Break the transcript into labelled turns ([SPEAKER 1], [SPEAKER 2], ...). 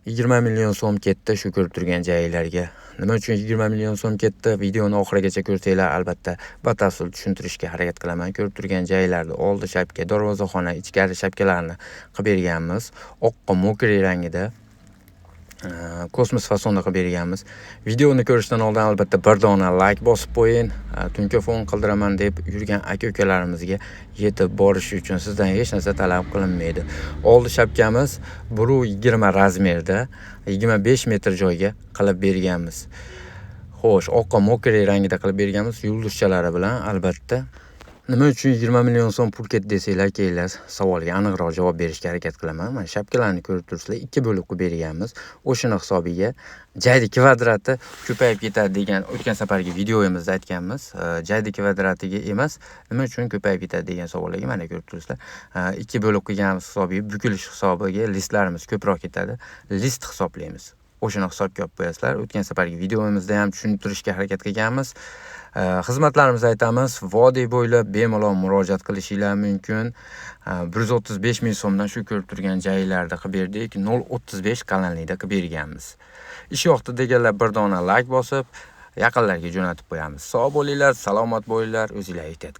[SPEAKER 1] 20 million so'm ketdi shu ko'rib turgan joylarga. Nima uchun 20 million so'm ketdi? Videoni oxirigacha ko'rsanglar, albatta batafsil tushuntirishga harakat qilaman. Ko'rib turgan joylarda oldi shapka, darvozaxona, ichkari shapkalarni qilib berganmiz. Oqqa мокрый rangida, kosmos fasonda qilib berganmiz. Videoni ko'rishdan oldin albatta bir dona layk bosib qo'ying. Tunka fon qildiraman deb yurgan aka ukalarimizga yetib borishi uchun sizdan hech narsa talab qilinmaydi. Oldi shapkamiz 1,20 razmerda, 25 metr joyga qilib berganmiz. Xo'sh, oqqa мокрый rangida qilib berganmiz, yulduzchalari bilan albatta. Nima uchun 20 million so'm pul ketdi desanglar, kelinglar, savolga aniqroq javob berishga harakat qilaman. Mana shapkalarni ko'rib turibsizlar, ikki bo'lib qilib berganmiz. O'shani hisobiga jaydi kvadrati ko'payib ketadi degan o'tgan safargi videomizda aytganmiz. Jaydi kvadratiga emas, nima uchun ko'payib ketadi degan savollarga mana ko'rib turibsizlar. Ikki bo'lib qilganimiz hisobiga bukilish hisobiga listlarimiz ko'proq ketadi. List hisoblaymiz. O'shani hisobga olib qo'yasizlar. O'tgan safargi videomizda ham tushuntirishga harakat qilganmiz. Xizmatlarimizni aytamiz. Vodiy bo'ylab bemalol murojaat qilishinglar mumkin. 135 ming so'mdan shu ko'rib turgan joylarda qilib berdik. 0,35 qalinlikda qilib berganmiz. Ish yoqdi deganlar bir dona layk bosib, yaqinlarga jo'natib qo'yamiz. Sog' bo'linglar, salomat bo'linglar, o'zinglar ehtiyot.